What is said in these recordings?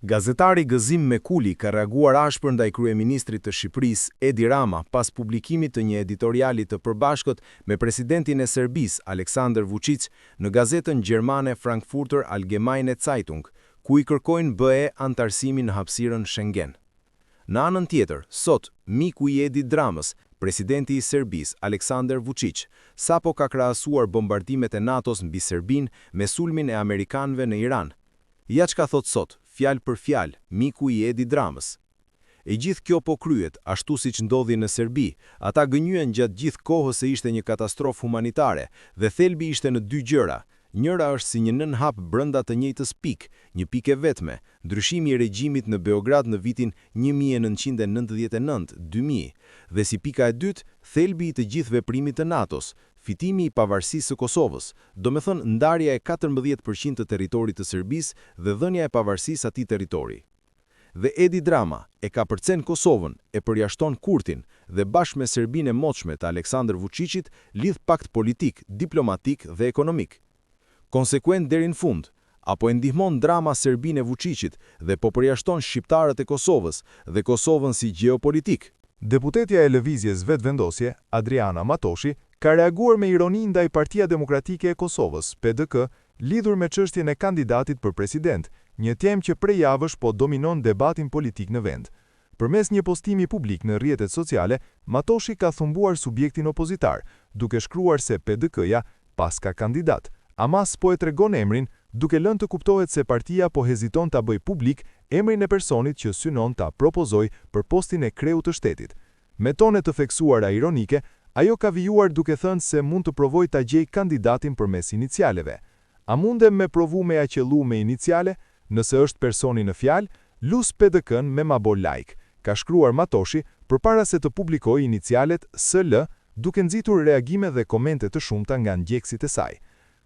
Gazetari Gëzim Mekuli ka reaguar ashpër ndaj kryeministrit të Shqipërisë, Edi Rama, pas publikimit të një editoriali të përbashkët me presidentin e Serbisë, Aleksandër Vuçiq, në gazetën gjermane Frankfurter Allgemeine Zeitung, ku i kërkojnë BE anëtarësimin në hapësirën Schengen. Në anën tjetër, sot, miku i Edi Dramës, presidenti i Serbisë, Aleksandër Vuçiq, sapo ka krahasuar bombardimet e NATO-s mbi Serbinë me sulmin e amerikanëve në Iran. Ja çka thotë sot, fjalë për fjalë, miku i Edi Dramës. E gjithë kjo po kryhet, ashtu siç ndodhi në Serbi. Ata gënjyen gjatë gjithë kohës se ishte një katastrofë humanitare dhe thelbi ishte në dy gjëra. Njëra është si një nënhap brenda të njëjtës pikë, një pikë e vetme, ndryshimi i regjimit në Beograd në vitin 1999, 2000. Dhe si pika e dytë, thelbi i të gjithë veprimit të NATO-s, fitimi i pavarësisë së Kosovës, domethënë ndarja e 14% të territorit të Serbisë dhe dhënia e pavarësisë atij territori. Dhe Edi Drama e kapërcen Kosovën, e përjashton Kurtin dhe bashkë me Serbinë e moçme të Aleksandër Vuçiqit lidh pakt politik, diplomatik dhe ekonomik. Konsekuent deri në fund, apo e ndihmon Drama Serbinë e Vuçiqit dhe po përjashton shqiptarët e Kosovës dhe Kosovën si gjeopolitikë. Deputetja e Lëvizjes Vetëvendosje, Adriana Matoshi, ka reaguar me ironi ndaj Partia Demokratike e Kosovës, PDK, lidhur me çështjen e kandidatit për president, një temë që prej javësh po dominon debatin politik në vend. Përmes një postimi publik në rrjetet sociale, Matoshi ka thumbuar subjektin opozitar, duke shkruar se PDK-ja paska kandidat, ama s'po e tregon emrin, duke lënë të kuptohet se partia po heziton ta bëjë publik emrin e personit që synon ta propozojë për postin e kreut të shtetit. Me tone të theksuara ironike, ajo ka vijuar duke thënë se mund të provojë ta gjejë kandidatin përmes inicialeve. A mundem me provu me ja qellu me iniciale? Nëse është personi në fjalë, lus PDK-në me ma bo like, ka shkruar Matoshi përpara se të publikojë inicialet SL, duke nxitur reagime dhe komente të shumta nga ndjekësit e saj.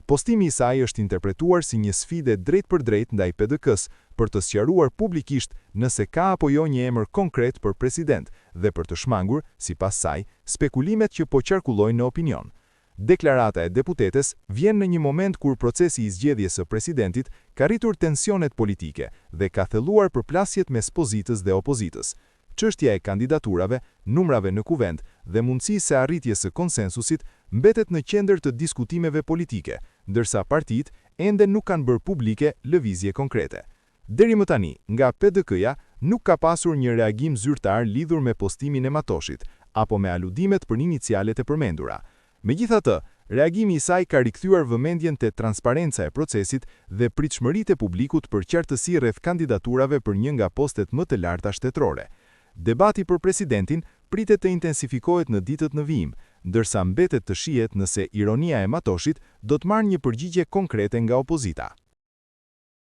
Postimi i saj është interpretuar si një sfidë e drejtpërdrejtë ndaj PDK-së për të sqaruar publikisht nëse ka apo jo një emër konkret për president dhe për të shmangur, sipas saj, spekulimet që po qarkullojnë në opinion. Deklarata e deputetes vjen në një moment kur procesi i zgjedhjes së presidentit ka rritur tensionet politike dhe ka thelluar përplasjet mes pozitës dhe opozitës. Çështja e kandidaturave, numrave në Kuvend dhe mundësisë së arritjes së konsensusit mbetet në qendër të diskutimeve politike, ndërsa partitë ende nuk kanë bërë publike lëvizje konkrete. Deri më tani, nga PDK-ja nuk ka pasur një reagim zyrtar lidhur me postimin e Matoshit, apo me aludimet për inicialet e përmendura. Megjithatë, reagimi i saj ka rikthyer vëmendjen te transparenca e procesit dhe pritshmëritë e publikut për qartësi rreth kandidaturave për një nga postet më të larta shtetërore. Debati për presidentin pritet të intensifikohet në ditët në vijim, ndërsa mbetet të shihet nëse ironia e Matoshit do të marrë një përgjigje konkrete nga opozita.